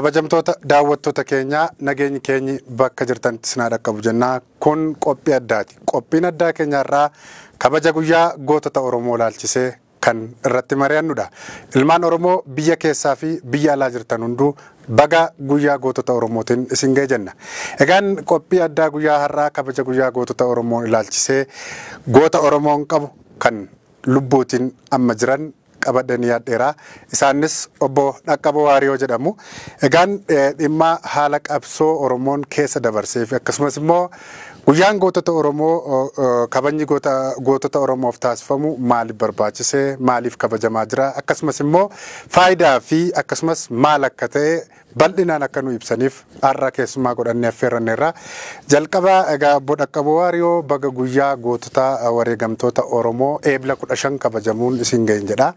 Kabajamtoota daawwattoota keenyaa, nageenyi keenyi bakka jirtanitti isin haa dhaqqabu jennaa. Kun qophii addaati. Qophiin addaa keenyarraa kabaja guyyaa gootota Oromoo ilaalchisee kan irratti mari'annudha. Ilmaan Oromoo biyya keessaa fi biyya alaa jirtan hunduu baga guyyaa gootota Oromootiin isin ga'e jenna. Egaan qophii addaa guyyaa har'aa kabaja guyyaa gootota Oromoo ilaalchisee goota Oromoon qabu kan lubbuutiin amma jiran qabadhanii yaadheera. Isaanis obbo Dhaqqaboo Waariyoo jedhamu. Egaan dhimma haala qabsoo Oromoon keessa dabarsee fi akkasumas immoo guyyaan gootota Oromoo, kabajni gootota Oromoof taasifamu maaliif barbaachisee, maaliif kabajamaa jira, akkasumas immoo faayidaa fi akkasumas maal akka ta'e bal'inaan akka nu ibsaniif har'a keessumaa godhannee affeerranneerra. Jalqaba egaa obbo Dhaqqaboo Waariyoo, baga guyyaa gootota wareegamtoota Oromoo Eebla 15 kabajamuun isin ga'in jedha.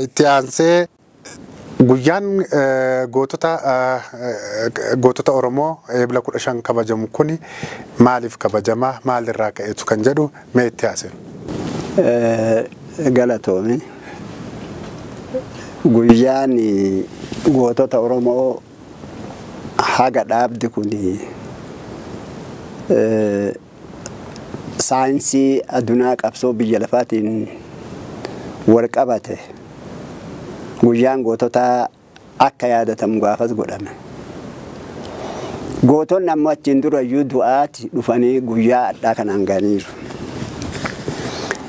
Itti aansee guyyaan gootota Oromoo Eebla 15 kabajamu kuni maaliif kabajama, maalirraa ka'eetu kan jedhu mee itti haasee? Galatoomi. Guyyaan gootota Oromoo haga dhaabdi kun saayinsii addunyaa qabsoo biyya lafaatiin wal qabate, guyyaan goototaa akka yaadatamu gaafas godhame. Gootonni ammoo achiin dura iyyuu du'aati dhufanii guyyaa addaa kanaan ga'aniiru.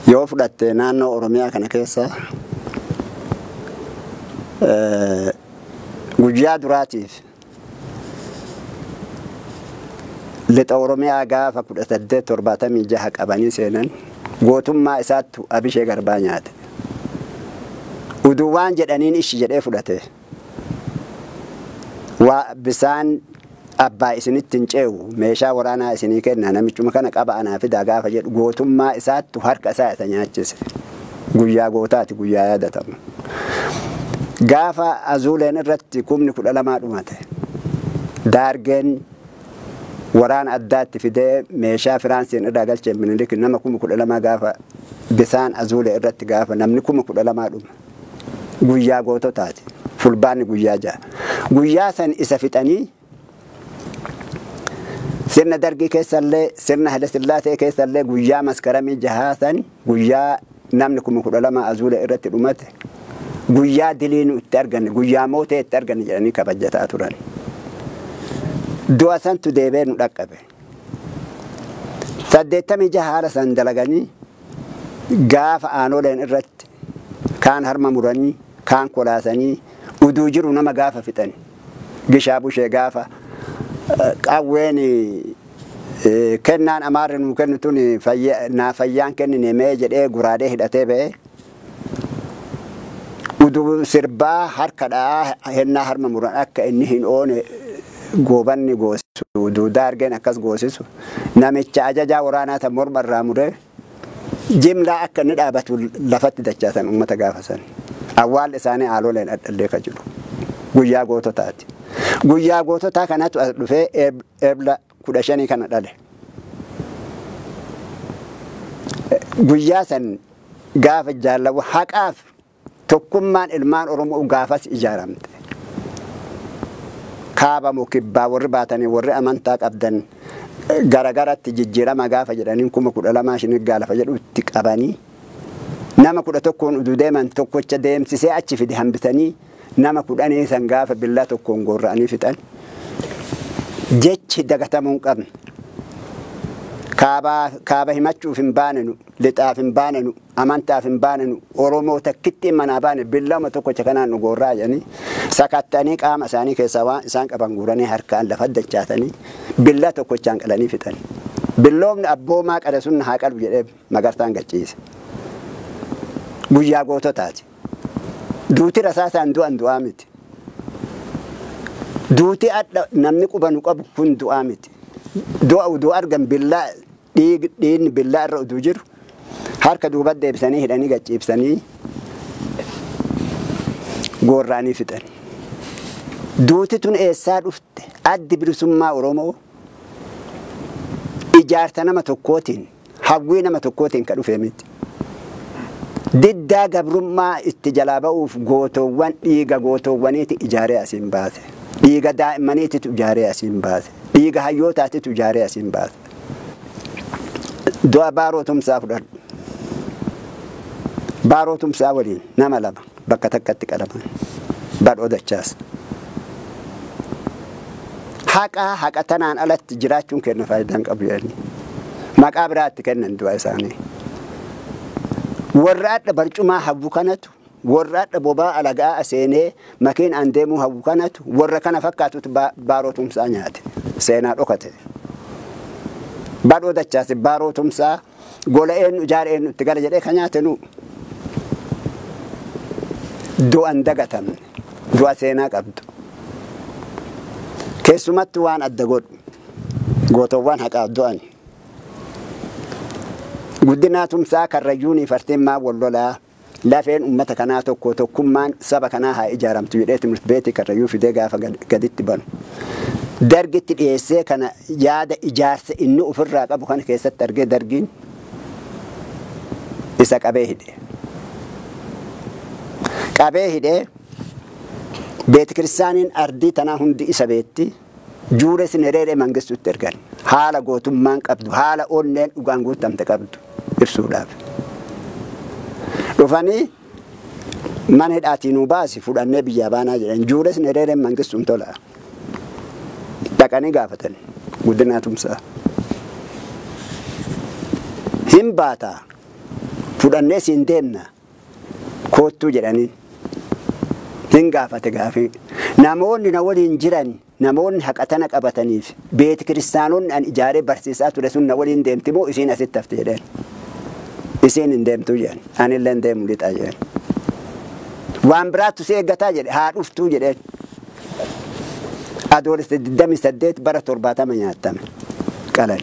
Yoo fudhatte, naannoo Oromiyaa kana keessa guyyaa duraatiif lixa Oromiyaa gaafa 1876 qabanii seenan, gootummaa isaattu Abishee Garbaa nyaate. Uduu waan jedhaniin ishi jedhee fudhate. Waa bisaan abbaa isinitti hin ce'u, meeshaa waraanaa isinii kenna, namichuma kana qaba anaa fidaa gaafa jedhu, gootummaa isaattu harka isaa isa nyaachise. Guyyaa gootaati guyyaa yaadatamu. Gaafa Azuuleen irratti 12,000 dhumate. Daargeen waraana addaatti fidee meeshaa Firaansiin irraa galchee Minilik nama 12,000 gaafa bisaan Azuulee irratti gaafa namni 12,000 dhume. Guyyaa goototaati. Fulbaanni guyyaa 6. Guyyaa san isa fixanii sirna Dargii keessallee, sirna Haile Sillaasee keessallee guyyaa Maskaramii 6 san, guyyaa namni 12,000 Azuulee irratti dhumate, guyyaa dilii nu itti arganne, guyyaa mootee itti arganne jedhanii kabajataa turan. Du'a santu deebee nu dhaqqabe. 86 haala san dalaganii gaafa Aanoleen irratti kaan harma muranii, kaan kolaasanii, uduu jiru nama gaafa fixan. Gishaa Bushee gaafa qawween kennaan Amaarri nuu kennu tun naa fayyaan kennine mee jedhee guraadee hidhatee ba'e. Uduu sirbaa harka dha'aa hennaa harma muran akka inni hin oone Goobanni goosisu, uduu Daargeen akkas goosisu, namicha ajajaa waraanaa tan morma irraa muree jimlaa akka inni dhaabatu lafatti dachaasan uummata gaafa san. Awwaalli isaanii Aaloleen adhallee ka jiru. Guyyaa goototaati. Guyyaa goototaa kanatu as dhufee Eebla 15 kana dhale. Guyyaa san gaafa jaallawu haqaaf tokkummaan ilmaan Oromoo gaafas ijaaramte. Kaaba moo kibbaa warri baatanii, warri amantaa qabdan garagaratti jijjiirama gaafa jedhanii, 12,000 Shiniggaa lafa jedhutti qabanii, nama 11n uduu deeman tokkocha deemsisee achi fide hambisanii, nama 10 san gaafa billaa tokkoon gorra'anii fixan. Jechi dagatamuu hin qabne. Kaaba himachuuf hin baanenu, lixaaf hin baanenu, amantaaf hin baanenu, Oromoo takkitti manaa baane, billama tokkocha kanaan nu gorraa jedhanii sakattanii qaama isaanii keessaa waan isaan qaban guuranii harkaan lafa dachaatanii billaa tokkochaan qalanii fixan. Billoomni abboomaa qale sun haa qalu jedhee Magartaan gachiise. Guyyaa goototaati. Duuti rasaasaan du'an du'aa miti. Duuti adda namni quba nu qabu kun du'aa miti. Du'a uduu argan, billaa dhiigni billaa irra uduu jiru, harka duuba deebisanii hidhanii gachiibsanii gorra'anii fixan. Duuti tun eessaa dhufte? Addi Bilisummaa Oromoo ijaarsa nama tokkootiin, hawwii nama tokkootiin ka dhufe miti. Diddaa gabrummaa itti jalaa ba'uuf gootoowwan dhiiga gootoowwaniiti ijaaree asiin baase. Dhiiga daa'immaniititu ijaaree asiin baase. Dhiiga hayyootaatitu ijaaree asiin baase. Du'a Baaroo Tumsaa fudhadhu. Baaroo Tumsaa waliin nama lama bakka takkatti qalaman. Badhoo Dachaas. Haqa haqa tanaan alatti jiraachuun kenna faayidaan qabu jedhanii. Maqaa biraatti kennan du'a isaanii. Warra adda barcumaa hawwu kanatu, warra adda bobaa alagaa seenee makiin deemuu hawwu kanatu, warra kana fakkaatutu Baaroo Tumsaa nyaate. Seenaa dhokate. Badhoo Dachaas Baaroo Tumsaa gola eenyu ijaara eenyu itti gala jedhee kan nyaate nu. Du'an dagatamne, du'a seenaa qabdu. Keessumattuu waan adda godhu gootowwan haqaaf du'an. Guddinaa Tumsaa Karrayyuunii Farteemmaa wal lolaa lafeen uummata kanaa tokko tokkummaan saba kanaa haa ijaaramtu jedhee timirti beetii Karrayyuu fidee gaafa gaditti banu. Dargitti dhiyeessee kana yaada ijaarsa inni ofirraa qabu kana keessatti argee dargiin isa qabee hidhe. Qabee hidhee beeti kiristaaniin ardii tanaa hundi isa beetti juure sinereeree Mangistuutti ergan. Haala gootummaan qabdu, haala onneen dhugaan guutamte qabdu ibsuudhaaf. Dhufanii mana hidhaatii nuu baasi fudhannee biyyaa baanaa jedhan. Juure sinereeree Mangistuun tola. Dhaqanii gaafatan Guddinaa Tumsaa. Hin baataa fudhannee siin deemna koottuu jedhaniin. Hin gaafate gaafii. Namoonni na waliin jiran, namoonni haqa tana qabataniif beeti kiristaanonni an ijaaree barsiisaa ture sun na waliin deemti moo isiin asitti hafte jedheen. Isiin hin deemtu jedhan. Anillee hin deemu lixaa jedhan. Waan biraattu si eeggataa jedhe haa dhuftuu jedheen. Adoolessa 28 bara 70 nyaatame qalan.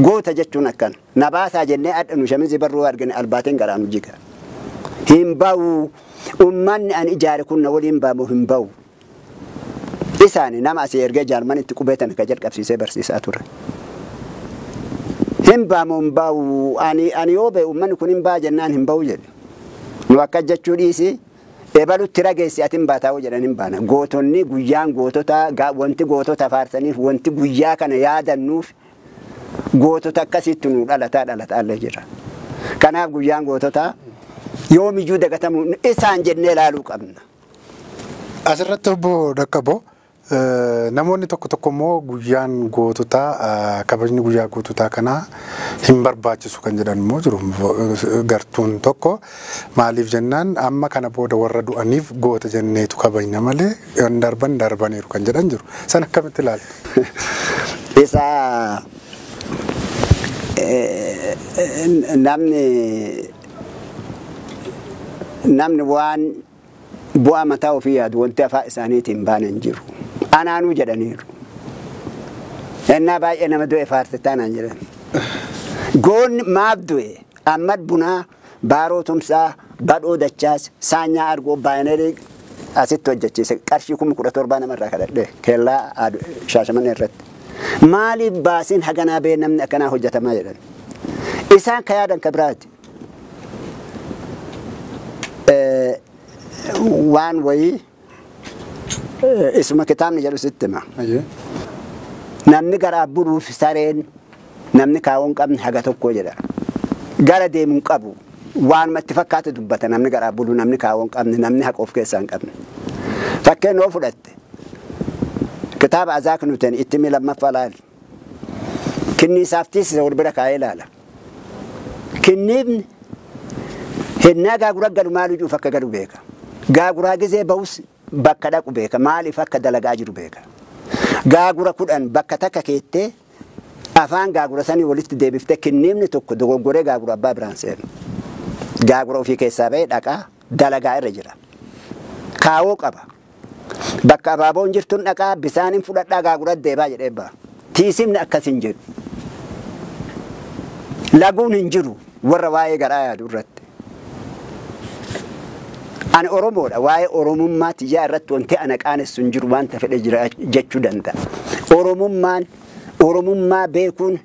Goota jechuun akkana. Na baasaa jennee adda nu shamizii barruu argine albaateen garaa nu jiga. Hin ba'u. Uummanni an ijaare kun na waliin baamu hin ba'u. Isaani nama asii ergee jaarman itti qubeetan ka jalqabsiisee barsiisaa ture. Hin baamu hin ba'u. Ani yoo ba'e uummanni kun hin ba'a jennaan hin ba'u jedhe. Nu akka jechuu dhiisi ebalutti rageessi ati hin baataa jedhan hin baana. Gootonni guyyaan gootota wanti gootota faarsaniif wanti guyyaa kana yaadannuuf gootota akkasitti nu dhalataa dhalataa illee jira. Kanaaf guyyaan gootota yoomiyyuu dagatamu isaan jennee ilaaluu qabna. Asirratti obbo Dhaqqaboo, namoonni tokko tokko immoo guyyaan goototaa kabajni guyyaa goototaa kanaa hin barbaachisu kan jedhan immoo jiru. Gartuun tokko maaliif jennaan amma kana booda warra du'aniif goota jenneetu kabajna malee darban darbaniiru kan jedhan jiru. San akkamitti ilaaltu? Isa namni waan bu'aa mataa ofii yaadu wanti afaan isaaniitiin baane hin jiru. Anaanuu jedhaniiru. Ennaa baay'ee nama du'e faarsitaa naan jedhan. Goonni maaf du'e Ammad Bunaa, Baaroo Tumsaa, Badhoo Dachaas, Saanyaa Argoo baayinerii asitti hojjechiise qarshii 17,000 namarraa kadhadhe keellaa Shaashamannee irratti. Maaliif baasiin haganaa bee namni akkanaa hojjetamaa jedhan. Isaan ka yaadan ka biraati. Waan wayii isuma kitaabni jedhu sitti hima. Namni garaa buruuf sareen namni kaawoo hin qabne haga tokko jedha. Gara deemuu hin qabu. Waanuma itti fakkaate dubbata namni garaa bulu, namni kaawoo hin qabne, namni haqa of keessaa hin qabne. Fakkeenya yoo fudhatte kitaaba Azaak Nuuten itti mi lammaffaa laali. Kinniisaaf tiisisa wal bira kaa'ee ilaala. Kinniifni hennaa gaagura galu maaliif akka galu beeka. Gaaguraa gizee bahus bakka dhaqu beeka. Maaliif akka dalagaa jiru beeka. Gaagura 10 bakka takka keettee afaan gaagura sanii walitti deebiftee kinniifni tokko dogoggoree gaagura abbaa biraan seenu. Gaagura ofii keessaa ba'ee dhaqaa dalagaa irra jira. Kaawoo qaba. Bakka abaaboon jirtuun dhaqaa bisaaniin fudhadhaa gaagura deebaa jedhee ba'a. Tiisimni akkas hin jedhu. Laguun hin jiru warra waa'ee garaa yaadu irratti. Ani Oromoodha. Waa'ee Oromummaa tiyyaa irratti wanti ana qaanessu hin jiru wanta fedhe jira jechuu danda'a. Oromummaan Oromummaa beekuun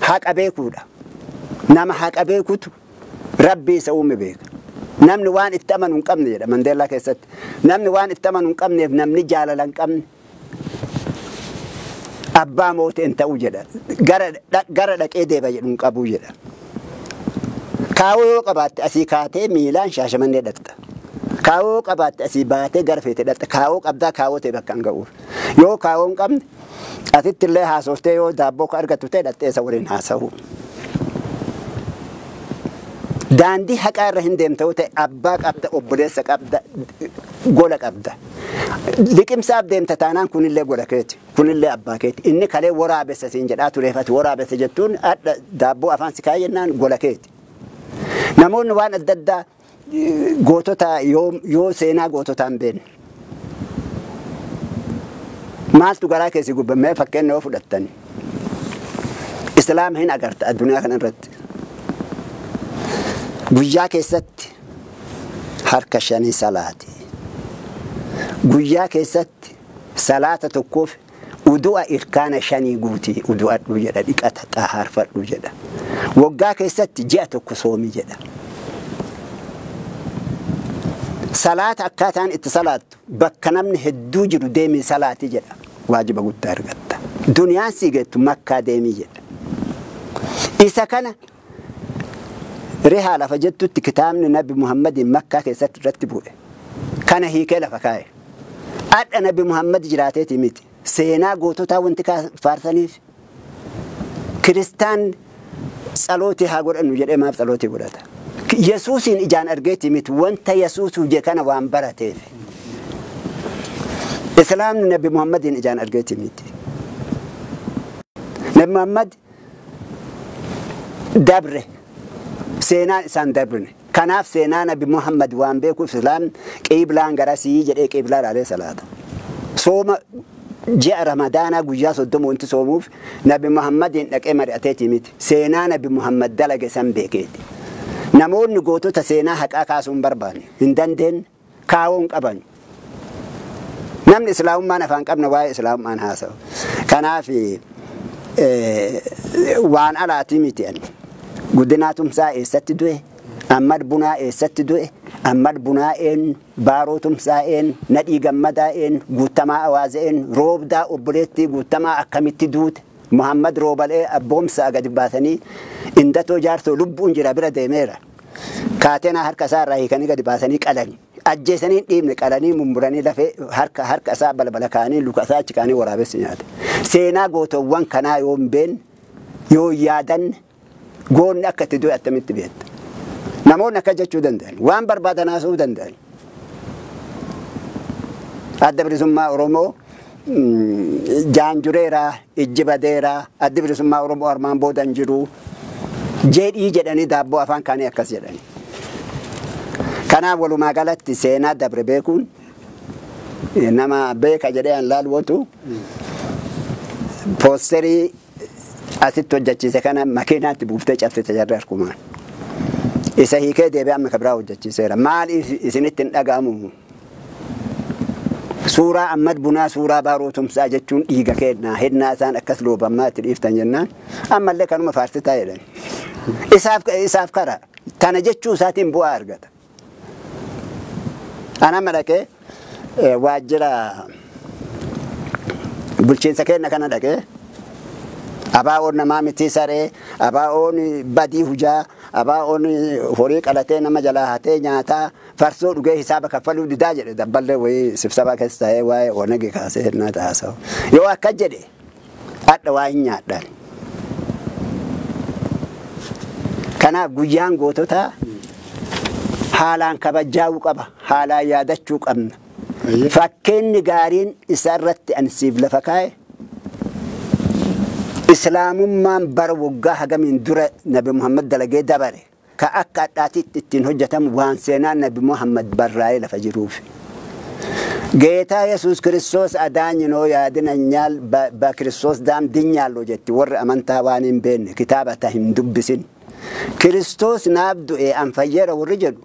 haqa beekuudha. Nama haqa beekutu Rabbi isa uume beeka. Namni waan itti amanu hin qabne jedha Mandeellaa keessatti. Namni waan itti amanu hin qabneef namni jaalala hin qabne abbaa mootii hin ta'u jedha. Gara dhaqee deeba jedhu hin qabu jedha. Kaawoo yoo qabaatte asii kaatee miilaan Shaashamannee dhaqxa. Kaawoo yoo qabaatte asii baatee gara feete dhaqxa. Kaawoo qabdaa kaawoo ta'e bakka hin ga'uuf. Yoo kaawoo hin qabne asitti illee haasoftee yoo daabboo ka argattu ta'e dhaqxee isa waliin haasa'u. Daandii haqaa irra hin deemta yoo ta'e abbaa qabda, obboleessa qabda, gola qabda. Liqimsaaf deemta taanaan kunillee gola keeti, kunillee abbaa keeti. Inni kalee waraabessa siin jedhaa tureef ati waraabessa jettuun hadha daabboo afaan si kaa'e jennaan gola keeti. Namoonni waan adda addaa gootota yoo seenaa goototaa hin beekne. Maaltu garaa keessi gubbamee fakkeenya yoo fudhattani. Islaama hin agarta addunyaa kana irratti. Guyyaa keessatti harka 5 salaati. Guyyaa keessatti salaata tokkoof udu'a irkaana 5 guutii udu'adhu jedha, dhiqata xahaarfadhu jedha. Waggaa keessatti ji'a tokko soomi jedha. Salaata akkaataan itti salaattu bakka namni hedduu jiru deemii salaati jedha. Waajiba guddaa argatta. Duniyaan sii geettu Makkaa deemii jedha. Isa kana rihaa lafa jettutti kitaabni Nabi Muhammadiin Makkaa keessatti irratti bu'e. Kana hiikee lafa kaa'e. Hadha Nabi Muhammad jiraateeti miti. Seenaa goototaa wanti faarsaniif kiristaan tsalootii haa godhannu jedhee maaf tsalootii godhata. Yesuusiin ijaan argeeti miti wanta Yesuus hojii kana waan barateef. Islaamni Nabi Muhammadiin ijaan argeeti miti. Nabi Muhammad dabre seenaan isaan dabrine. Kanaaf seenaa Nabi Muhammad waan beekuuf Islaamni qiiblaan garasii jedhee qiiblaa laalee salaata. Sooma ji'a Ramadaanaa guyyaa 30 wanti soomuuf Nabi Muhammadiin dhaqee mari'ateeti miti. Seenaa Nabi Muhammad dalage san beekeeti. Namoonni gootota seenaa haqaa kaasuu hin barbaanne, hin dandeenye, kaawoo hin qaban. Namni Islaamummaan afaan qabna waa'ee Islaamummaan haasa'u. Kanaaf waan alaatii miti ani. Guddinaa Tumsaa eessatti du'e? Ammad Bunaa eessatti du'e? Ammad Bunaa een, Baaroo Tumsaa een, Nadhii Gammadaa een, Guuttamaa Awaazee een, Roobdaa obboleettii Guuttamaa akkamitti duute? Muhammad Roobalee abboomsaa gadi baasanii indatoo jaarsoo lubbuun jira bira deemeera. Kaatenaa harka isaa irraa hiikanii gadi baasanii qalanii. Ajjeesanii hin dhiibne qalanii mummuranii lafee harka isaa balbala kaanii luka isaa achi kaanii waraabessi nyaate. Seenaa gootowwan kanaa yoo hin beekne yoo yaadanne goonni akka itti du'e attamitti beekta. Namoonni akka jechuu danda'an waan barbaadan haasa'uu danda'an. Adda bilisummaa Oromoo jaanjureeraa, ijji badeeraa, addi bilisummaa Oromoo armaan booda hin jiru jedhii jedhanii daabboo afaan kaanii akkas jedhani. Kanaaf walumaa galatti seenaa dabre beekuun nama beeka jedhee an laalwatu poosterii asitti hojjechiise kana makiinaatti buuftee cabsite jarri harkumaan. Isa hiikee deebi'ee amma kabiraa hojjechiiseera. Maaliif isinitti hin dhaga'amu? Suuraa Ammad Bunaa suuraa Baaroo Tumsaa jechuun dhiiga kennaa hennaa isaan akkas loobammaa itti dhiiftan jennaan ammallee kanuma faarsitaa jedhan. Isaaf kara tana jechuu isaatiin bu'aa argata. Ana amma dhaqee waajjira bulchiinsa kenna kana dhaqee abaa'oon namaa miti saree, abaa'oon badii hujaa, abaa'oon horii qalatee nama jalaa hatee nyaataa, farsoo dhugee hisaaba kaffaluu didaa jedhe dabballee wayii sibsabaa keessa taa'ee waa'ee Onegi kaasee hennaa taasa'u. Yoo akka jedhe hadha waa hin nyaadhaan. Kanaaf guyyaan goototaa haalaan kabajaa'uu qaba, haalaan yaadachuu qabna. Fakkeenyi gaariin isa irratti ani siif lafa kaa'e Islaamummaan bara waggaa hagamiin dura Nabi Muhammad dalagee dabare ka akka adhaatiitti ittiin hojjetamu waan seenaan Nabi Muhammad barraa'ee lafa jiruuf. Geetaa Yesuus Kiristoos adaanyinoo yaadina nyaal ba Kiristoos daam dinyaallo jetti warri amantaa waan hin beekne kitaaba ta hin dubbisin. Kiristoos naaf du'e an fayyeera warri jedhu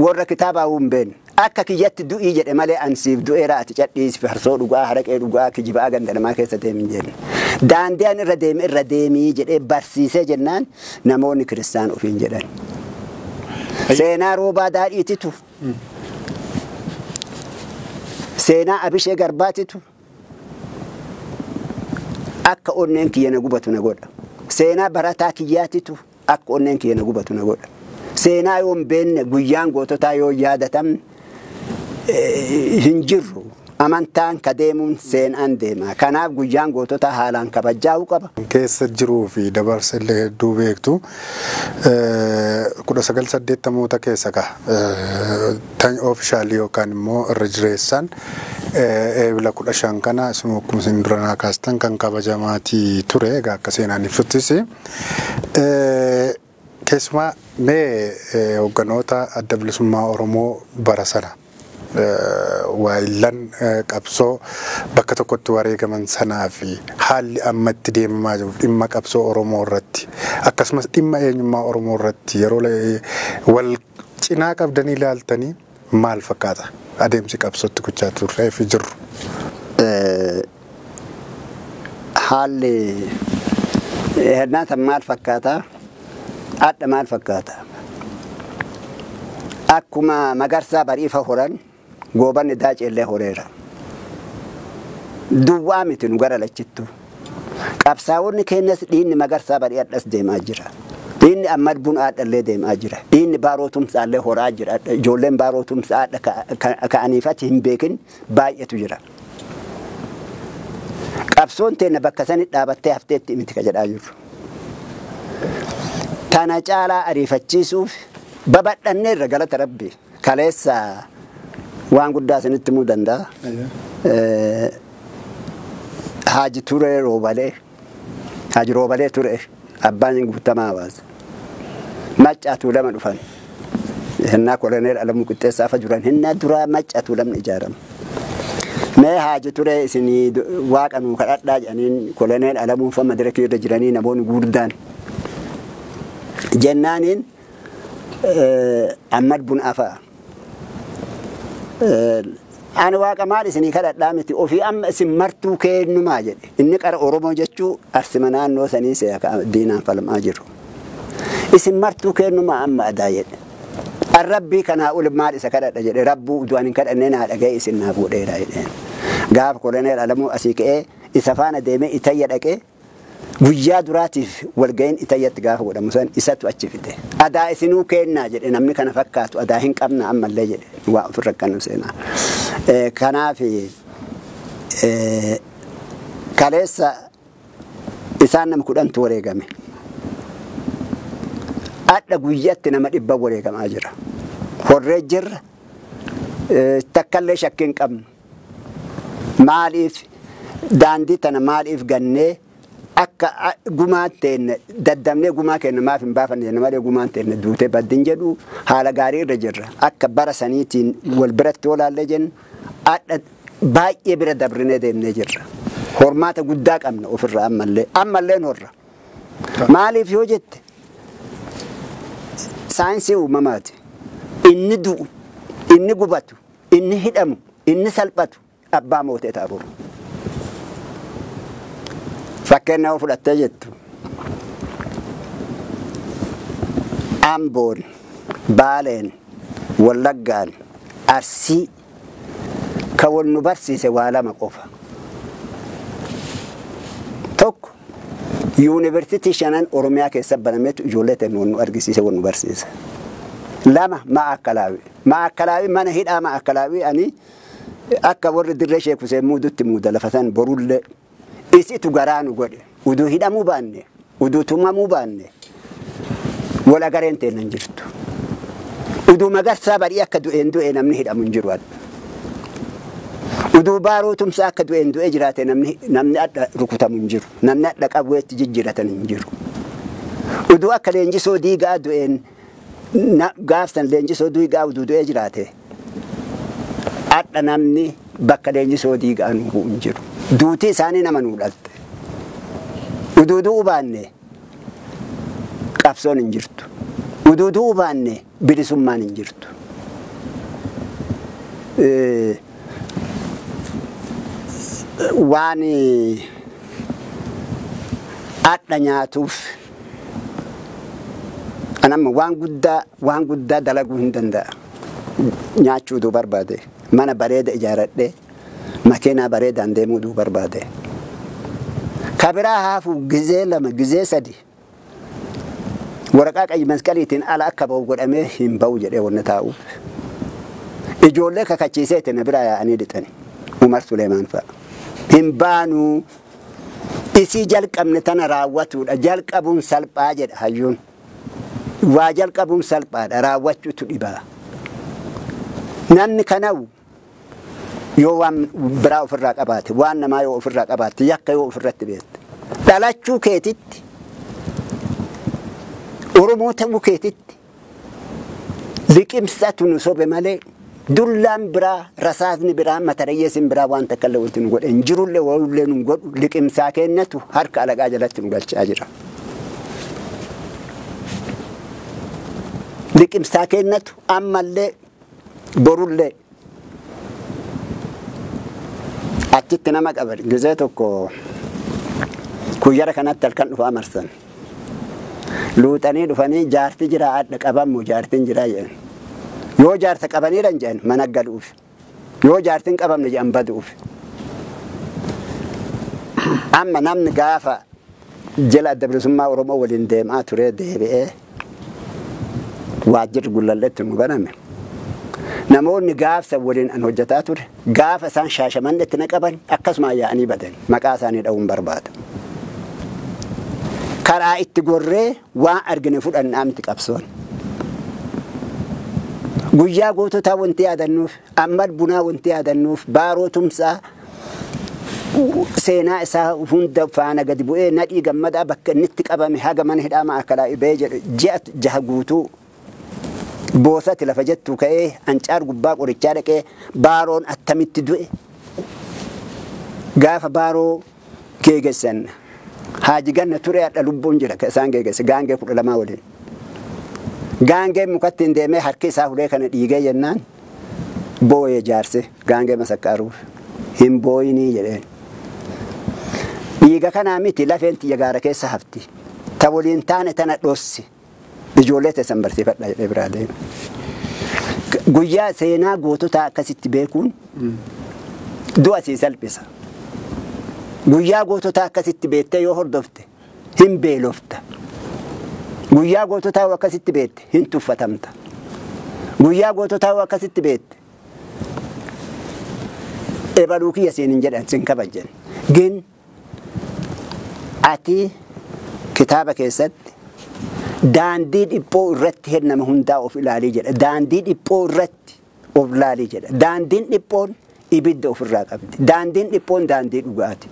warra kitaabaa hin beekne. Akka kiyyatti du'ii jedhe malee an siif du'eera ati cadhiisi farsoo dhugaa haraqee dhugaa kijibaa ganda namaa keessa deemin jenne. Daandii an irra deeme irra deemii jedhee barsiisee jennaan namoonni kiristaan ofiin jedhan. Seenaa Roobaa Daadhiititu. Seenaa Abishee Garbaatitu. Akka onneen kiyya na gubatu na godha. Seenaa barataa kiyyaatitu akka onneen kiyya na gubatu na godha. Seenaa yoo hin beekne guyyaan goototaa yoo yaadatamne hin jirru. Amantaan ka deemuun seenaan deema. Kanaaf guyyaan goototaa haalaan kabajaa'uu qaba. Keessa jiruu fi dabarsa illee hedduu beektu 1980moota keessa ka'a. Tan oofishaalii yookaan immoo irra jireessaan eebila 15 kana isin akkuma isin dura naa kaastan kan kabajamaatii ture egaa akka seenaan ibsuttis. Keessumaa mee hoogganoota adda bilisummaa Oromoo bara sana waayillan qabsoo bakka tokkotti wareegaman sanaa fi haalli amma itti deemamaa jiru dhimma qabsoo Oromoo irratti akkasumas dhimma eenyummaa Oromoo irratti yeroo wal cinaa qabdanii ilaaltanii maal fakkaata adeemsi qabsootti gochaa turree fi jirru? Haalli hirnaatan maal fakkaata? Adda maal fakkaata? Akkuma Magarsaa Bariifa horan Goobanni Daaceellee horeera. Duwwaa miti nu gara lachittu. Qabsaa'onni keenyas dhiinni Magarsaa Barii addas deemaa jira. Dhiinni Ammad Bunaa adhallee deemaa jira. Dhiinni Baaroo Tumsaallee horaa jira. Ijoolleen Baaroo Tumsaa adha ka'aniifati hin beekin baay'eetu jira. Qabsoon teenna bakka sani dhaabattee hafteetti miti ka jedhaa jirru. Tana caalaa ariifachiisuuf babadhanneerra galata Rabbi. Kaleessa waan guddaa isinitti himuu danda'a. Haaji Turee Roobalee, Haaji Roobalee ture abbaan guutamaa hawaasa. Maccaa Tuulama dhufan. Hinnaa Koloneel Alamuu Qixxeessaa fa jiran hinnaa duraa Maccaa Tuulamni ijaarama. Mee Haaji Turee isinii waaqa nuu kadhadhaa jedhaniin Koloneel Alamuun fa madirakii irra jiranii namoonni guddaan. Jennaaniin Ammad Bunaa fa'a. Ani waaqa maal isinii kadhadhaa miti ofii amma isin martuu kennumaa jedhe. Inni qara Oromoo jechuu arsima naannoo sanii se'a diinaan falmaa jiru. Isin martuu kennumaa amma adaa jedhe. Arrabbii kanaa ol maal isa kadhadha jedhe rabbuu utuu ani hin kadhannee naa dhaga'e isin naa fuudheera jedheen. Gaafa Koloneel Alamuu asii ka'ee isa faana deemee Itayya dhaqee guyyaa duraatiif walga'iin Itayyatti gaafa godhamu san isatu achi fide. Adaa isinuu kennaa jedhe namni kana fakkaatu adaa hin qabna ammallee jedhe waa ofirra kan seenaa. Kanaaf kaleessa isaan nama 10tu wareegame. Adda guyyaatti nama 100 wareegamaa jira. Horree jirra takkallee shakkii hin qabnu. Maaliif daandii tana maaliif gannee akka gumaa teenne daddabnee gumaa keenya maaf hin baafanne jenne malee gumaan teenne duutee baddin jedhu haala gaarii irra jirra. Akka bara saniitiin wal biratti olaallee jennu adda baay'ee bira dabrinee deemnee jirra. Hormaata guddaa qabna ofirraa ammallee ammalleen horra. Maaliif yoo jette saayinsii uumamaati. Inni du'u, inni gubatu, inni hidhamu, inni salphatu abbaa mootee ta'a boru. Fakkeenya yoo fudhattee jettu Amboon, Baaleen, Wallaggaan, Arsii kan wal nu barsiise waa lama qofa. Tokko yuunivarsiitii 5 Oromiyaa keessa banameetu ijoollee ta'e wal nu argisiise wal nu barsiise. Lama Ma'akkalaawii. Ma'akkalaawii mana hidhaa Ma'akkalaawii ani akka warri dirree Sheek Hussein muudutti muuda lafa san borullee isitu garaa nu godhe. Uduu hidhamuu baanne, uduu tumamuu baanne wal agareen teenna hin jirtu. Uduu Magarsaa Barii akka du'een du'e namni hidhamu hin jiru adda. Uduu Baaroo Tumsaa akka du'een du'e jiraate namni adda rukutamu hin jiru. Namni adda qawweetti jijjiiratan hin jiru. Uduu akka Leenjisoo Diigaa du'een gaafsan Leenjisoo Diigaa uduu du'ee jiraate adda namni bakka Leenjisoo Diigaa nu bu'u hin jiru. Duutii isaanii nama nuu dhalte. Uduu du'uu baanne qabsoon hin jirtu. Uduu du'uu baanne bilisummaan hin jirtu. Waan adda nyaatuuf Anamma waan guddaa dalaguu hin danda'a. Nyaachuu duu barbaade. Mana bareeda ijaaradhee makiinaa bareedaan deemuu duu barbaade. Kabiraa haafu gizee 2 gizee 3 waraqaa qayyi masqaliitiin ala akka ba'u godhamee hin ba'u jedhee wanna taa'uuf. Ijoollee kakachiisee na biraa yaa'anii lixani. Umar Suleemaan fa'a. Hin baanuu isii jalqabne tana raawwatuudha. Jalqabuun salphaa jedha hayyuun. Waa jalqabuun salphaadha raawwachuutu dhibaa. Namni kanawu yoo waan biraa ofirraa qabaate, waan namaa yoo ofirraa qabaatte, yakka yoo ofirratti beekte. Dhalachuu keetitti, Oromoo ta'uu keetitti liqimsatu nu sobe malee dullaan biraa, rasaasni biraa, matarayyeesin biraa waan takka illee wanti nu godhe hin jirullee walullee nu godhu liqimsaa kennatu harka alaqaa jalatti nu galchaa jira. Liqimsaa kennatu ammallee borullee achitti nama qaban gizee tokko kuyyara kanatti halkan dhufaa marsan. Luuxanii dhufanii jaarti jira adda qabamu jaartiin jira jedhan. Yoo jaarta qabaniiran jedhan mana galuuf. Yoo jaartiin qabamne jedhan baduuf. Amma namni gaafa jala adda bilisummaa Oromoo waliin deemaa ture deebi'ee waajjirri Gullalleetti nu baname. Namoonni gaafsa waliin an hojjetaa ture gaafa isaan Shaashamannetti na qaban akkasuma yaa'anii badan maqaa isaanii dha'uun barbaadu. Karaa itti gorree waan argine fudhannaa miti qabsoon. Guyyaa goototaa wanti yaadannuuf, Ammal Bunaa wanti yaadannuuf, Baaroo Tumsaa seenaa isaa hunda faana gadi bu'ee Nadhii Gammadaa bakka inni itti qabame haga mana hidhaa ma'akalaa ibee jedhu ji'a 6 guutuu boosatti lafa jettu ka'ee ancaar gubbaa qorichaa dhaqee Baaroon attamitti du'e. Gaafa Baaroo geegessan Haaji Ganna ture hadha lubbuun jira ka isaan geegesse gaangee 12 waliin. Gaangeen mukatti hin deemee harki isaa hulee kana dhiigee jennaan booyee jaarse gaangee masakkaaruuf hin booyinii jedheen. Dhiiga kanaa miti lafeen tiyya gaara keessa hafti. Ta waliin taane tana dhossi. Ijoollee teessan barsiifadha jedhee biraa deeme. Guyyaa seenaa goototaa akkasitti beekuun du'a sii salphisa. Guyyaa goototaa akkasitti beektee yoo hordofte hin beelofta. Guyyaa goototaa yoo akkasitti beekte hin tuffatamta. Guyyaa goototaa yoo akkasitti beekte ebaluu kiyya siin hin jedhan sin kabajan. Gin ati kitaaba keessatti daandii dhiphoo irratti hennama hundaa of ilaalii jedha. Daandii dhiphoo irratti of ilaalii jedha. Daandiin dhiphoon ibidda ofirraa qabdi. Daandiin dhiphoon daandii dhugaati.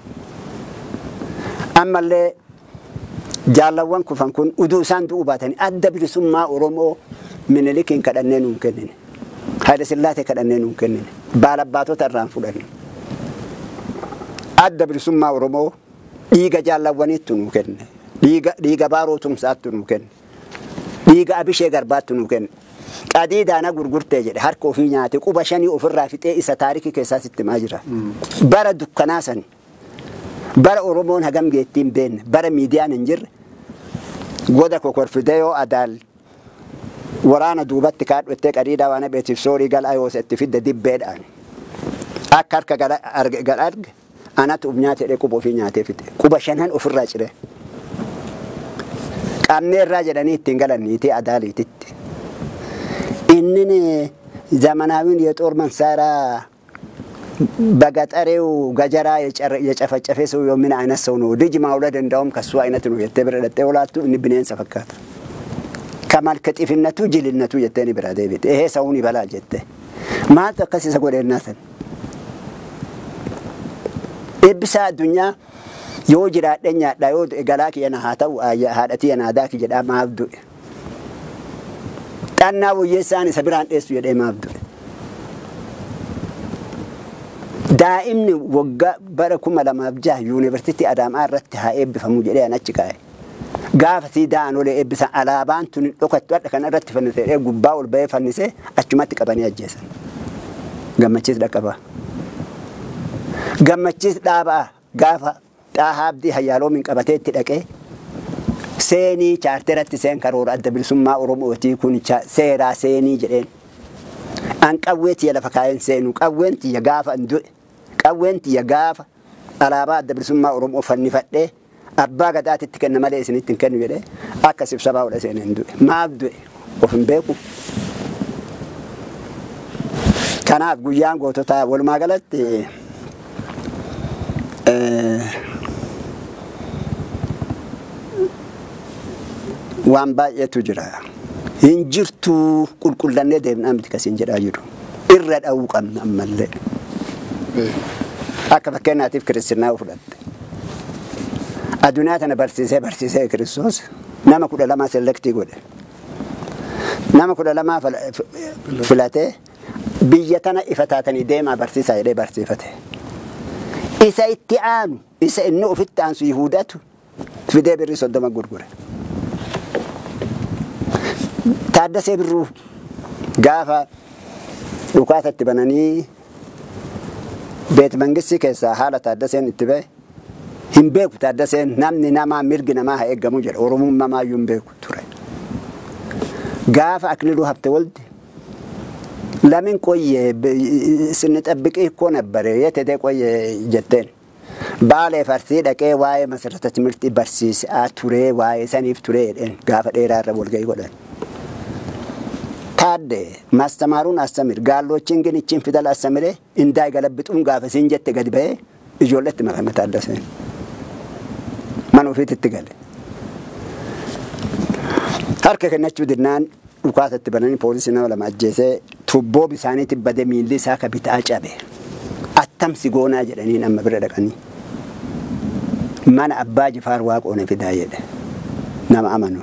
Ammallee jaalawwan kufan kun uduu isaan du'uu baatanii adda bilisummaa Oromoo Minilikiin kadhannee nuun kennine. Haayile Sillaasee kadhannee nuun kennine. Baalabbaatota irraan fudhanne. Adda bilisummaa Oromoo dhiiga jaalawwaniitu nuu kenne. Dhiiga Baaroo Tumsaattu nuu kenne. Dhiiga Abishee Garbaattu nuu kenne. Qadiidaana gurgurtee jedhe harka ofii nyaate quba 5 ofirraa fixee isa taarikii keessaa sitti himaa jira. Bara dukkanaa san bara Oromoon hagam geettii hin beekne bara miidiyaan hin jirre goda kokorfidee yoo adaal waraana duubatti kaadhattee qadiidaa waan habeetiif soorii galaa yoo itti fidde dibbeedhaan akka harka gala arge anatu uf nyaate jedhee quba ofii nyaatee fixe quba 5 ofirraa cire. Qabnee irraa jedhanii ittiin galan niitii adaaliititti. Inni zamanaawiin የጦር መሳሪያ በገጠሬው ገጀራ የጨፈጨፈ ሰው ምን አይነት ሰው ነው? ልጅ ማውለድ እንዳውም ከሱ አይነት ነው የተብረደጠ ወላቱ እኒ ብኔን ሰፈካታ ከማልከ ጢፍነቱ ጅልነቱ የተኒ ብራዴ ቤት ይሄ ሰውን ይበላል ጀተ ማለት ከሲ ሰጎደናተን ኢብሳ ዱኛ yoo jiraadhe nyaadha yoo du'e galaa kiyya na haa ta'u haadha tiyya na aadaa kiyya jedhaa maaf du'e. Xannaa wayyeessaan isa biraan dheessu jedhee maaf du'e. Daa'imni waggaa bara 2006 yuunivarsiitii Adaamaa irratti haa eebbifamu jedhee an achi kaa'e. Gaafa siidaa an olee eebbisan alaabaan tun dhokattu hadha kana irratti fannisee jedhee gubbaa ol ba'ee fannisee achumatti qabanii ajjeesan. Gammachiis dhaqqabaa. Gammachiis dhaabaa gaafa Xaahaa Abdii Hayyaaloomiin qabatee itti dhaqee Seenii chaarteratti seen karoora adda bilisummaa Oromootii kun seeraa seenii jedheen. An qawwee tiyya lafa kaayeen seenu qawween tiyya gaafa an du'e qawween tiyya gaafa alaabaa adda bilisummaa Oromoo fannifadhee abbaa gadaatitti kenna malee isinitti hin kennu jedhee akka sibsabaa godha seeneen du'e. Maaf du'e of hin beeku. Kanaaf guyyaan goototaa walumaa galatti waan baay'eetu jira. Hin jirtuu qulqullannee deemnaa miti kasiin jedhaa jiru. Irra dha'uu qabna ammallee. Akka fakkeenyaatiif kiristinnaa fudhatte. Addunyaa tana barsiisee barsiisee Kiristoos nama 12 selektii godhe. Nama 12 filatee biyya tana ifa taatanii deemaa barsiisaa jedhee barsiifate. Isa itti aanu isa inni ofitti aansu Yihudaatu fidee birrii 30 gurgure. Taaddasee Birruu gaafa dhukaasatti bananii beet mangistii keessaa haala Taaddaseen itti ba'e hin beeku. Taaddaseen namni namaa mirgi namaa haa eeggamu jedha. Oromummaa maayyuu hin beeku ture. Gaafa Akililuu Habte Waldi lamin qoyyee sinni xabbiqii ikkoo nabbare yeetee qoyyee jetteen. Baalee farsii dhaqee waa'ee masarata timirtii barsiisaa turee waa'ee saniif turee jedheen gaafa dheeraa irra walga'ii godhan. Taadde ማስተማሩን አስተምር ጋሎችን ግን እቺን ፊደል አስተምሬ እንዳይገለብጡም gaafa siin jette gadi ba'ee ijoolletti makame Taaddaseen. Mana ofiitti gale. Harka kennachuu dinnaan dhukaasatti bananii poolisii nama 2 ajjeesee tubboo bisaaniitti bade miilli isaa ka bitaa cabe. Attamsi goonaa jedhanii amma bira dhaqanii. Mana Abbaa Jifaar Waaqoone fidaa jedhe. Nama amanu.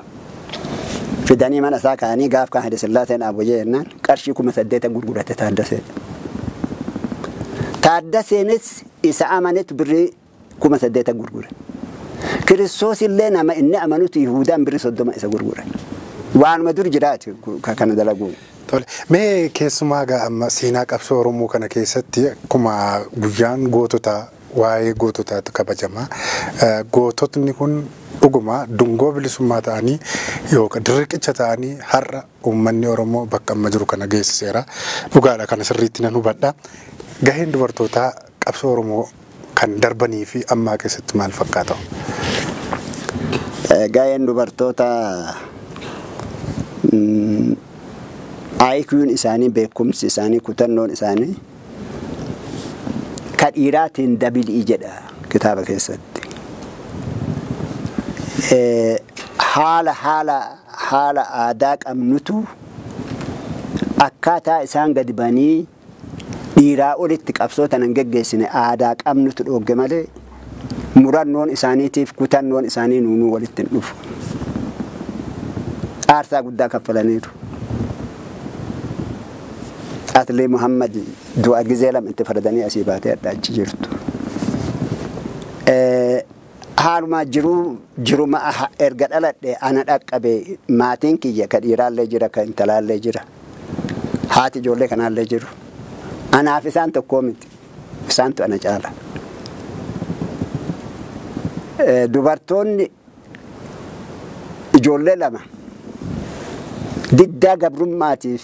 Fidanii mana isaa kaa'anii gaaf kaan Haile Sillaaseen abojee jennaan qarshii 8,000 gurgurate Taaddaseen. Taaddaseenis isa amanetu birrii 8,000 gurgure. Kiristoos illee nama inni amanutu Yihudaan birrii 30 isa gurgure. Waanuma dur jiraati kana dalaguun. Tole, mee keessumaa egaa amma seenaa qabsoo Oromoo kana keessatti akkuma guyyaan goototaa waa'ee goototaatu kabajama. Goototni kun dhuguma dungoo bilisummaa ta'anii yookaan dirqicha ta'anii har'a uummanni Oromoo bakka amma jiru kana geessiseera. Dhugaadha kana sirriitti nan hubadha. Gaheen dubartootaa qabsoo Oromoo kan darbanii fi ammaa keessatti maal fakkaata? Gaheen dubartootaa IQ'n isaanii beekumsi isaanii kutannoon isaanii ka dhiiraatiin dabilii jedha kitaaba keessatti. Haala haala haala aadaa qabnutu akkaataa isaan gadi banii dhiiraa olitti qabsoo tanan geggeessine aadaa qabnutu dhoogge malee murannoon isaaniitiif kutannoon isaanii nuunuu walitti hin dhufu. Aarsaa guddaa kaffalaniiru. Atlee Muhammad du'a gizee 2 itti faradanii asii baatee adda achi jirtu. Haaluma jiruu jiruma erga dhaladhe ana dhaqqabe maatiin kiyya ka dhiiraallee jira ka intalaallee jira. Haati ijoollee kanaallee jiru. Anaaf isaan tokkoo miti. Isaantu ana caala. Dubartoonni ijoollee 2 diddaa gabrummaatiif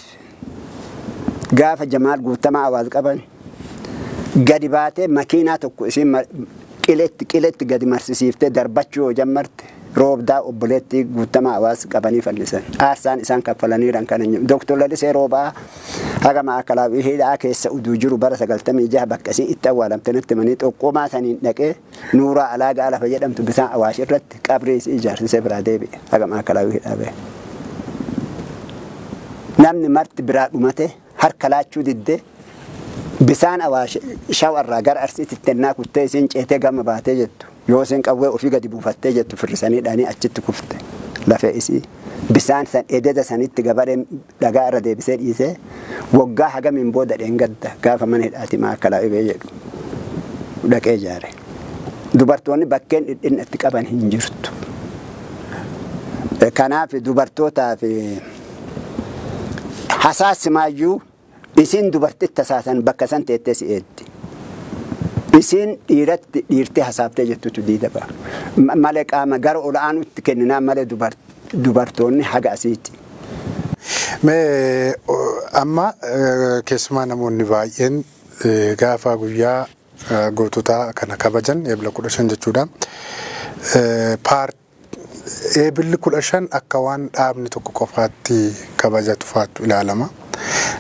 gaafa Jamaal Guutamaa Awaaz qaban gadi baatee makiinaa tokko isiin qiletti qiletti gadi marsisiiftee darbachuu yoo jammarte roobdaa obboleettii Guutamaa Awaaz qabanii fannisan. Aarsaan isaan kaffalaniiran kana hin jiru. Dooktor Lalisee Roobaa haga maakalaawii hidhaa keessa uduu jiru bara 96 bakka isiin itti awwaalamte natti manii xoqqoomaa saniin dhaqee Nuuraa Alaagaa lafa jedhamtu bisaan Awaash irratti qabrii isii ijaarsisee biraa deebi'e haga maakalaawii hidhaa ba'e. Namni marti biraa dhumate harka laachuu diddee bisaan Awaash shawarraa gara Arsiitti tennaa kuttee isiin ceetee gama baatee jettu yoo isiin qawwee ofii gadi buufattee jettu firrisanii dhanii achitti kufte lafee isii bisaan san ededa sanitti gabareen dhagaa irra deebisee dhiisee waggaa hagamiin booda dheengadda gaafa mana hidhaati maakalaawii ba'e jedhu dhaqee ijaare. Dubartoonni bakkeen dhidhinna itti qaban hin jirtu. Kanaaf dubartootaaf hasaasi maayyuu isin dubartitti hasaasan bakka san teettee si eeddi. Isiin dhiiratti dhiirtee hasaaftee jettutu diida ba'a. Malee qaama gara ol'aanutti kenninaa malee dubartoonni haga asiiti. Mee amma keessumaa namoonni baay'een gaafa guyyaa goototaa kana kabajan eebila 15 jechuudha. Eebilli 15 akka waan dhaabni tokko qofaatti kabajatu faatu ilaalama.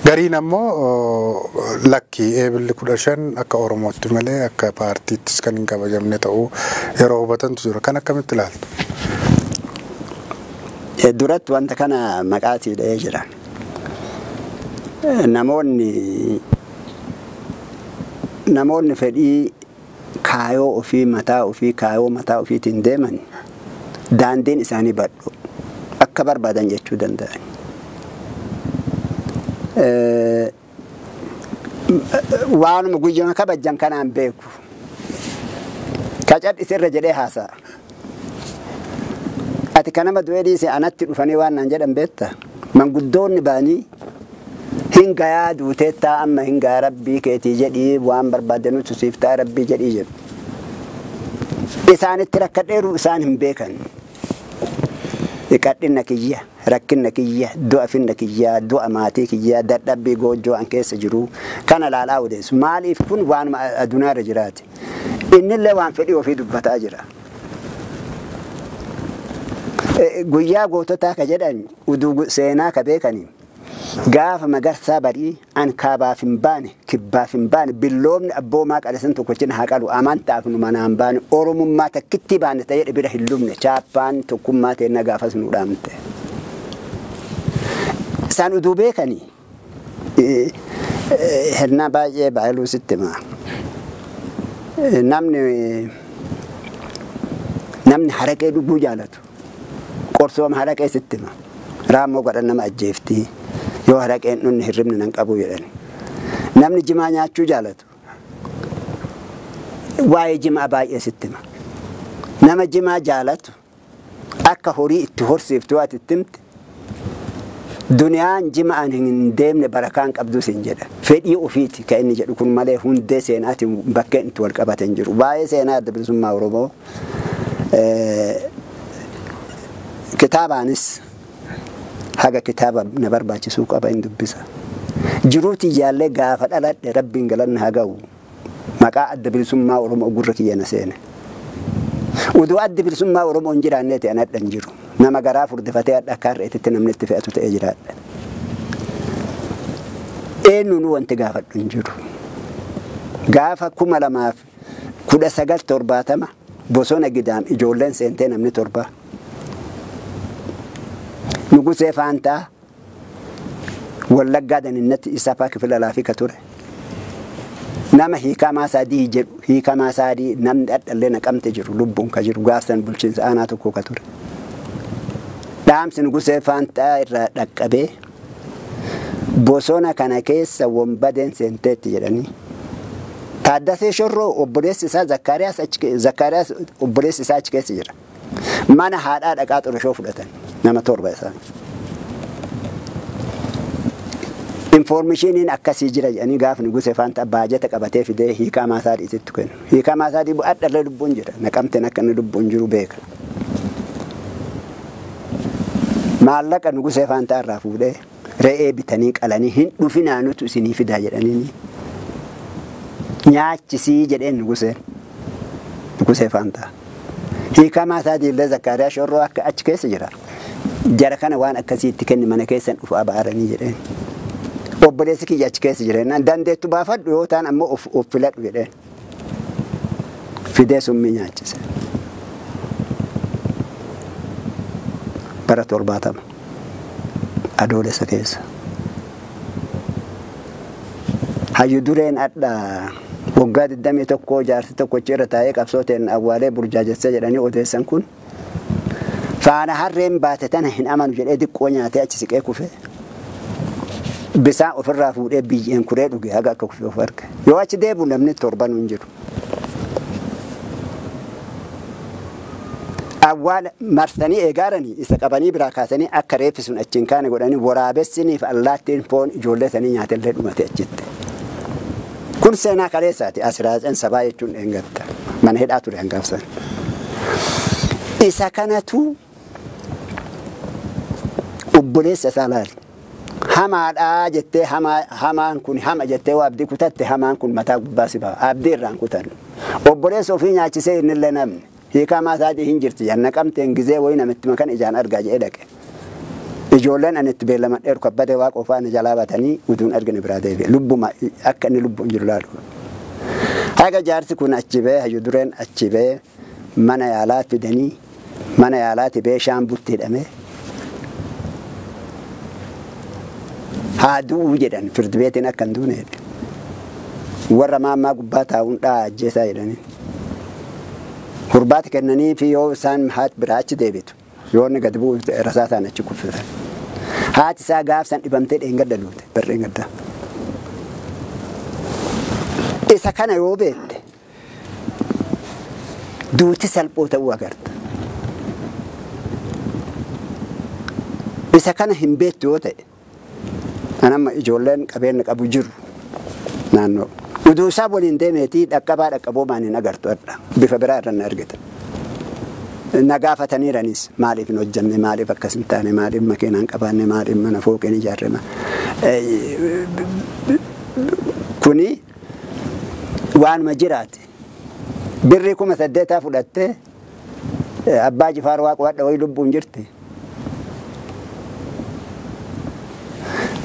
Gariin ammoo lakkii eebilli 15 akka Oromootti malee akka paartiittis kan hin kabajamne ta'uu yeroo hubatantu jira. Kan akkamitti ilaaltu? Duratti wanta kana maqaatii dha'ee jira. Namoonni fedhii kaayoo ofii mataa ofii kaayoo mataa ofiitiin deeman daandiin isaanii badhu akka barbaadan jechuu danda'an. Waanuma guyyama kabajan kanaan beeku. Ka cadhisirra jedhee haasa'a. Ati kanama du'ee dhiise anatti dhufanii waan naan jedhan beekta. Manguddoonni ba'anii hin gayaa duuteettaa amma hin gayaa rabbii keetii jedhii waan barbaadde nuti siif ta'a rabbii jedhii jedhu. Isaanitti rakkadheeru isaan hin beekan. Qadhinna kiyya, rakkinna kiyya, du'a finna kiyya, du'a maatii kiyya, dadhabbii goojjoo an keessa jiru kana laalaa odeessu. Maaliif kun waanuma addunyaarra jiraate. Innillee waan fedhii ofii dubbataa jira. Guyyaa goototaa ka jedhan uduu seenaa ka beekanii gaafa magarsaa barii an kaabaaf hin baane kibbaaf hin baane billoomni abboomaa qalesan tokkochin haa qalu amantaaf nu manaan baane oromummaa takkitti baane ta'ee bira hin lubne chaappaan tokkummaa teenna gaafas nu dhaamte. Isaan uduu beekanii hennaa baay'ee baay'ee sitti himaa. Namni haraqee dhuguu jaalatu qorsooma haraqee sitti hima. Raammoo godhan nama ajjeeftii. Yoo haraqeen dhunni hirribni nan qabu jedhan. Namni jimaa nyaachuu jaalatu waa'ee jimaa baay'ee sitti hima. Nama jimaa jaalatu akka horii itti horsiiftu ati itti himte duniyaan jimaan hin deemne barakaan qabdu siin jedha. Fedhii ofiiti kan inni jedhu kun malee hundee seenaatiin bakkeen itti wal qabate hin jiru. Waa'ee seenaa adda bilisummaa Oromoo kitaabaanis haga kitaaba na barbaachisuu qaba hin dubbisa. Jiruuti iyyaallee gaafa dhaladhe rabbiin galanna haa ga'u. Maqaa adda bilisummaa Oromoo gurra kiyya na seene. Uduu adda bilisummaa Oromoo hin jiraanne ta'e an hin jiru. Nama garaa furdifatee adda akka harreetitti namni itti fe'atu ta'ee jiraadha. Eenyuun wanti gaafadhu hin jiru. Gaafa 2019 bosona gidaam ijoolleen seentee namni 7. Nugusee Faantaa Wallaggaa daninnatti isaa kifila laafii ka ture. Nama hiikamaa sadii jedhu hiikamaa sadii namni dhadhallee naqamte jiru lubbuun ka jiru gaafsan bulchiinsa aanaa tokko ka ture. Dhaamsi Nugusee Faantaa irraa dhaqqabee bosona kana keessa wonbadeen seenteetti jedhanii. Taaddasee Shorroo obboleessi isaa Zakkaariyaas obboleessi isaa achi keessa jira. Mana haadhaa dhaqaa xurashoo fudhatan nama 7 isaan. Informeeshiniin akkasii jira jedhanii gaafa Nugusee Faantaa baajata qabatee fidee hiikamaa saadhiitti kennu. Hiikamaa saadhii adhallee lubbuun jira. Naqamteen akka inni lubbuun jiru beeka. Maallaqa Nugusee Faantaa irraa fuudhee re'ee bitanii qalanii hin dhufinaa nutu isinii fidaa jedhanii nyaachisii jedheen Nuguseen. Nugusee Faantaa. Hiikamaa saadhiillee Zakkaariyaa Shorroo akka achi keessa jira. Jara kana waan akkasiitti kenni mana keessan dhufu abaaranii jedheen. Obboleessi kiyya achi keessa jira jennaan dandeettu baafadhu yoo ta'an ammoo of filadhu jedheen. Fidee summii nyaachise. Bara 70 adoolessa keessa. Hayyu dureen adda waggaa 21 jaarsi tokkochi irra taa'ee qabsoo ta'een awwaalee burjaajessee jedhanii odeessan kun faana harreen baate tana hin amanu jedhee diqqoo nyaatee achi siqee kufe. Bisaan ofirraa fuudhee biyyeen kuree dhuge haga akka kufe of arge. Yoo achi deebi'u namni 7 hin jiru. Awwaala marsanii eegaaranii isa qabanii biraa kaasanii akka reeffi sun achiin kaane godhanii waraabessiniif allaattiin foon ijoollee sanii nyaatellee dhumate achitti. Kun seenaa kaleessaati. Asiraaceen sabaa jechuun dheengatta. Mana hidhaa ture hangaafsan. Isa kanatu obboleessa isaa laali. Hamaadhaa jettee hamaan kun hama jettee waa abdii kutatte hamaan kun mataa gubbaa si ba'a. Abdii irraan kutan. Obboleessa ofii nyaachisee innillee namni. Hiikaa maasaatii hin jirti. Janna qabteen gizee wayii namitti makan ijaan argaa jedhee dhaqe. Ijoolleen ani itti beellamadheeru kabbadee waaqa ofaa ani jalaa batanii utuun argine biraa deebi'e. Lubbuma akka inni lubbuun jiru laalu. Haga jaarsi kun achi ba'ee hayyu dureen achi ba'ee mana yaalaa fidanii mana yaalaati ba'ee shaambutti hidhamee haa du'uu jedhan firdi beetiin akka hin duune jedhe. Warra maammaa gubbaa taa'uun dhaa ajjeesaa jedhanii. Hurbaati kennanii fi yoo isaan haati biraa achi deebitu yoo inni gadi bu'u rasaa isaan achi kuffisan. Haati isaa gaafsan dhibamtee dheengadda duute bar dheengadda. Isa kana yoo beekte duuti salphoo ta'uu agarta. Isa kana hin beektu yoo ta'e anamma ijoolleen qabeenya qabu jiru naannoo. Uduu isaa waliin deemeetii dhaqqabaa dhaqqaboo maaniin agartu adda bifa biraa irra na argita. Na gaafataniiranis maaliif hin hojjenne maaliif akkas hin taane maaliif makiinaa hin qabaanne maaliif mana fooqeen ijaarre kuni waanuma jiraate. Birrii 8,000 fudhattee abbaa Jifaar Waaqoo hadha wayii lubbuun jirti.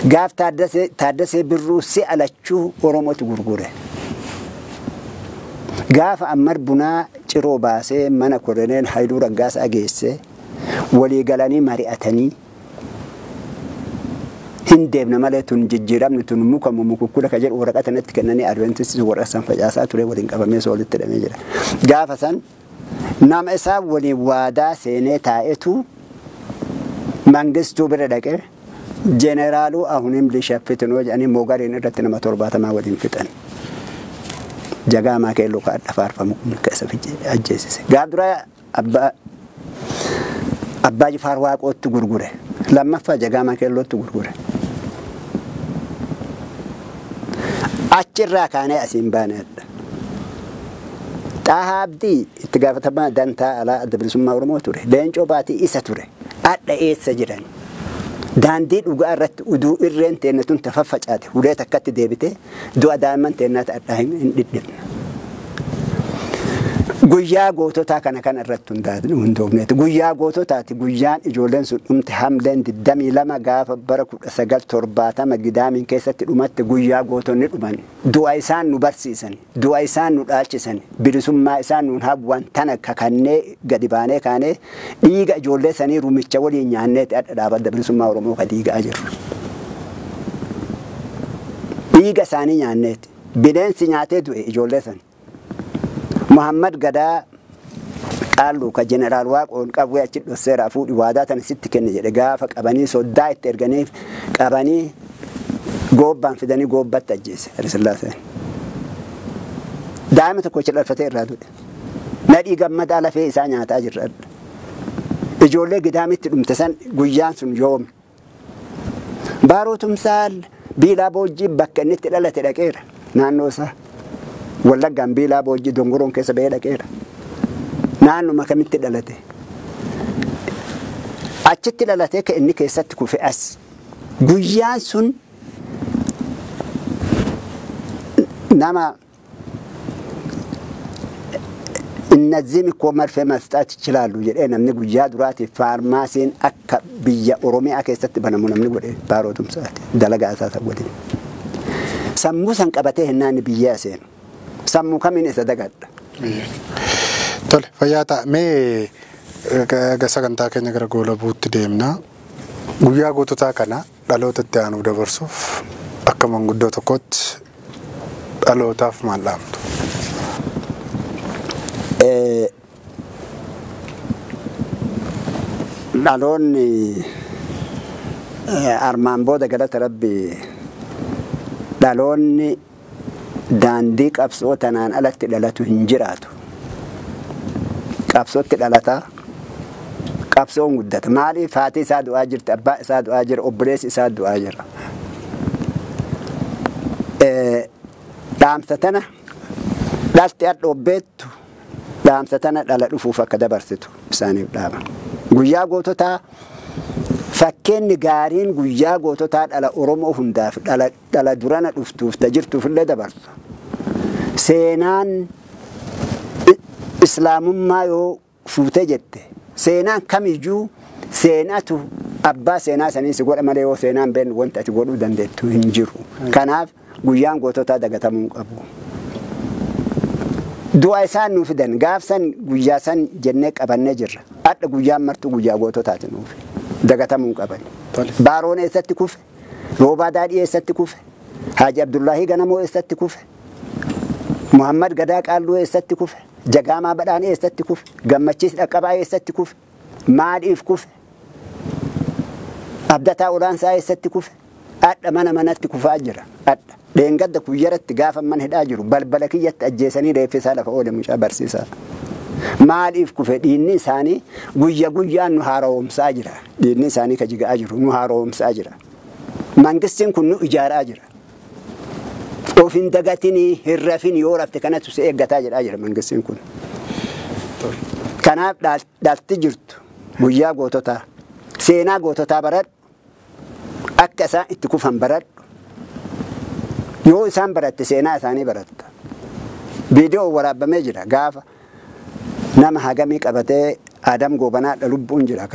Gaaf Taaddasee Birruu si'a lachuu Oromootu gurgure. Gaafa Ammar Bunaa ciroo baasee mana Koroneel Haayiluu Raggaasaa geessee walii galanii mari'atanii hin deemne malee tun jijjiiramni tun muka mukukkula ka jedhu waraqata natti kennanii Adventistii waraqata san facaasaa ture waliin qabamee soolitti hidhamee jira. Gaafa san nama isaa waliin waadaa seenee taa'etu Mangistuu bira dhaqee Jeneraaluu ahunim lishaffitun jedhanii moogariin irratti nama 70 waliin fixan. Jagaamaa keelloo ka adda faarfamu kun keessa ajjeesise. Gaaf dura abbaa Jifaar Waaqootti gurgure. Lammaffaa Jagaamaa keellootti gurgure. Achirraa kaanee asiin baanedha. Xaahaa Abdii itti gaafatamaa dantaa alaa adda bilisummaa Oromoo ture. Leencoo Baatii isa ture. Adda eessa jiran? Daandii dhugaa irratti uduu irreen teenne tun tafaffacaate ulee takkatti deebitee du'a daa'imman teennaati addaa hin dhidhibne. Guyyaa goototaa kana kana irratti hundoofneeti. Guyyaa goototaati guyyaan ijoolleen sun dhumte hamleen 22 gaafa bara 1970 gidaamiin keessatti dhumatte guyyaa gootonni dhuman. Du'a isaan nu barsiisan, du'a isaan nu dhaalchisan, bilisummaa isaan nuun hawwan tana kakannee gadi baanee kaanee dhiiga ijoollee sanii rumicha waliin nyaanneeti adda dhaabadda bilisummaa Oromoo ka dhiigaa jirru. Dhiiga isaanii nyaanneeti. Bineensi nyaatee du'e ijoollee sanii. Muhammad Gadaa Qaallu ka Jeneraal Waaqoon qabwee achi dhosseera fuudhi waadaa tana sitti kenne jedhe gaafa qabanii soddaa itti erganiif qabanii goobbaan fidanii goobbatti ajjeese Hayilasillaaseen. Daa'ima tokko achi dhalfatee irraa du'e. Nadhii gammadaa lafee isaa nyaataa jirra. Ijoollee gidaamitti dhumte san guyyaan sun yoomi. Baaroo Tumsaal Biilaa Boojjii bakka inni itti dhalate dhaqeera naannoo isaa. Wallaggaan Biilaa Boojjii dongoroon keessa ba'ee dhaqeera. Naannuma kamitti dhalate? Achitti dhalatee kan inni keessatti kufe as. Guyyaan sun nama እነዚህም እኮ መርፌ መስጠት ይችላሉ jedhee namni guyyaa duraatiif faarmaasiin akka biyya Oromiyaa keessatti banamu namni godhe Baaroo Tumsaati dalagaa isaa san waliin. Sammuu san qabatee hinnaan biyya seenu. Sammuu kamiin isa dagadha. Tole fayyaa ta'a mee sagantaa keenya gara goolabuutti deemna. Guyyaa goototaa kana dhaloota itti aanuuf dabarsuuf akka manguddoo tokkootti dhalootaaf maal dhaamtu? Dhaloonni armaan booda galata Rabbi dhaloonni daandii qabsoo tanaan alatti dhalatu hin jiraatu. Qabsootti dhalataa qabsoon guddata. Maaliif haati isaa du'aa jirti, abbaa isaa du'aa jira, obboleessi isaa du'aa jira. Dhaamsa tana dhalti adhoobbeettu dhaamsa tana dhala dhufuuf akka dabarsitu isaaniif dhaama. Guyyaa goototaa fakkeenyi gaariin guyyaa goototaa dhala Oromoo hundaaf dhala durana dhuftuuf tajirtuuf illee dabarsu. Seenaan Islaamummaa yoo fuutee jette seenaan kamiyyuu seenatu abbaa seenaa sanii si godha malee yoo seenaan beeknu wanta ati godhuu dandeettu hin jiru. Kanaaf guyyaan goototaa dagatamuu hin qabu. Du'a isaan nuu fidan gaafsan guyyaa san jennee qabannee jirra. Adha guyyaan martuu guyyaa goototaati nuufi. Dagatamuu hin qaban. Baaroon eessatti kufe? Roobaa Daadhii eessatti kufe? Haaji Abdullaahii Ganamoo eessatti kufe? Muhammad Gadaa Qaalluu eessatti kufe? Jagaamaa Badhaan eessatti kufe? Gammachiis Dhaqqabaa eessatti kufe? Maaliif kufe? Abdataa Olaansaa eessatti kufe? Adha mana manatti kufaa jira. Adha. Dheengadda kuyyaratti gaafa mana hidhaa jiru balbala kiyyatti ajjeesanii reeffisaa lafa oole mucaa barsiisaa. Maaliif kufe? Dhiinni isaanii guyya guyyaan nu haaromsaa jira. Dhiinni isaanii ka jigaa jiru nu haaromsaa jira. Mangistiin kun nu ijaaraa jira. Of hin dagatinii hin rafin yoo rafte kanatu si eeggataa jedhaa jira mangistiin kun. Kanaaf dhalti jirtu guyyaa goototaa seenaa goototaa baradhu akka isaan itti kufan baradhu. Yoo isaan baratte seenaa isaanii baratta. Viidiyoo waraabamee jira gaafa nama hagamii qabatee Adam Goobanaa lubbuun jira.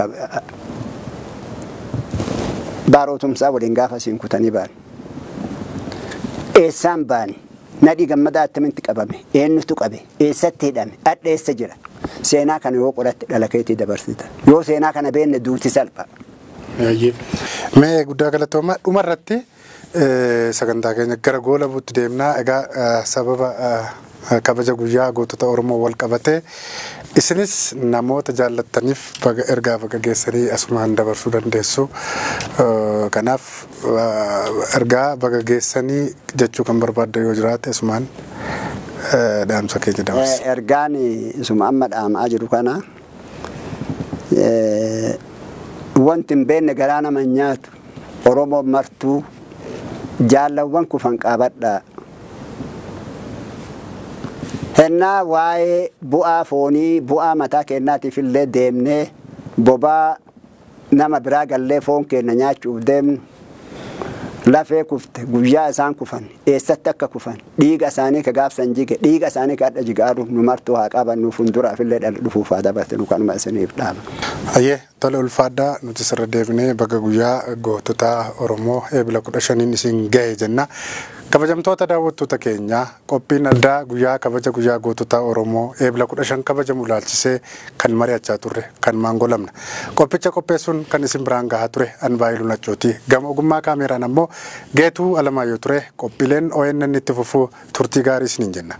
Baarootumsaa waliin gaafa siin kutanii ba'an. Eessaan ba'an? Nadhii Gammadaa attamitti qabame? Eenyutu qabe? Eessatti hidhame? Adha eessa jira? Seenaa kana yoo qoratte dhala keetii dabarsita. Yoo seenaa kana beekne duuti salpha. Mee guddaa galatoomaa dhumarratti sagantaa keenya gara goolabuutti deemnaa. Egaa sababa kabaja guyyaa gootota Oromoo wal qabatee isinis namoota jaallattaniif ergaa baga geessanii asumaan dabarsuu dandeessu. Kanaaf ergaa baga geessanii jechuu kan barbaadda yoo jiraate asumaan dhaamsa keenya dabarsa. Ergaan isuma amma dhaamaa jiru kana wanti hin beekne garaa nama hin nyaatu Oromoo martuu jaallawwan kufan qabadhaa. Hennaa waa'ee bu'aa foonii bu'aa mataa keenyaatiif illee deemnee bobaa nama biraa gallee foon keenya nyaachuuf deemnu lafee kufte guyyaa isaan kufan eessatti akka kufan dhiiga isaanii ka gaafsan jige dhiiga isaanii ka adda jigaaru nu martuu haa qabannu fuulduraaf illee dhala dhufuuf haa dabarsinu kanuma isiniif dhaama. Ayyee tola ulfaadhaa nuti sirra deebinee baga guyyaa gootota Oromoo eebila 15 isin gahe jenna. Kabajamtoota daawwattoota keenyaa qophiin addaa guyyaa kabaja guyyaa gootota Oromoo eebila 15 kabajamu ilaalchisee kan mari'achaa turre kan maangolamna. Qophicha qopheessuun kan isin biraan gahaa ture Anbaayiluu Naccooti. Gama ogummaa kaameraan ammoo Geetuu Alamaayyoo ture. Qophiileen ONN itti fufuu turtii gaarii isiniin jenna.